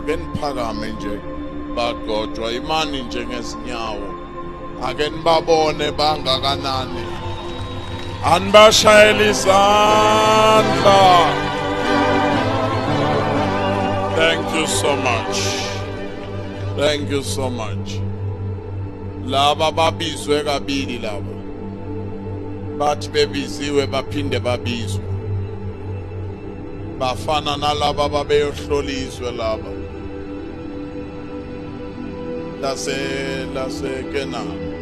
Ake niphakame nje bagcotshwa, imani nje ngezinyawo, ake nibabone bangakanani. Anibashayele izandla. Thank you so much, thank you so much. Laba babizwe kabili, laba bathi bebiziwe baphinde babizwe, bafana nalaba babeyohlola izwe laba lase laseKenani.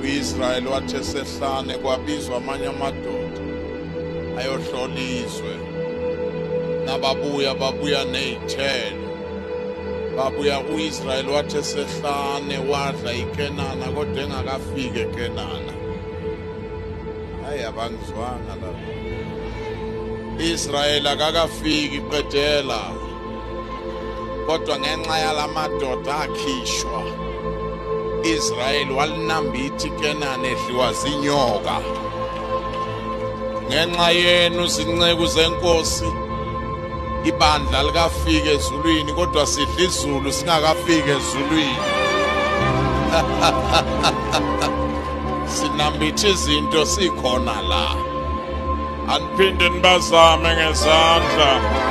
uIsrael wathi esehlane kwabizwa amanye amadoda ayohlola izwe, nababuya babuya nezithelo. Babuya, uIsrael wathi esehlane wadla iKenana kodwa engakafiki eKenana. Hayi, abangizwanga lapho. Israel akakafiki qedela, kodwa ngenxa yalamadoda akhishwa, Israel walinambitha iKenana edliwa zinyoka. Ngenxa yenu zinceku zenkosi, ibandla likafika ezulwini kodwa sidla izulu singakafiki ezulwini. Sinambitha izinto sikhona la. Aniphinde nibazame ngezandla.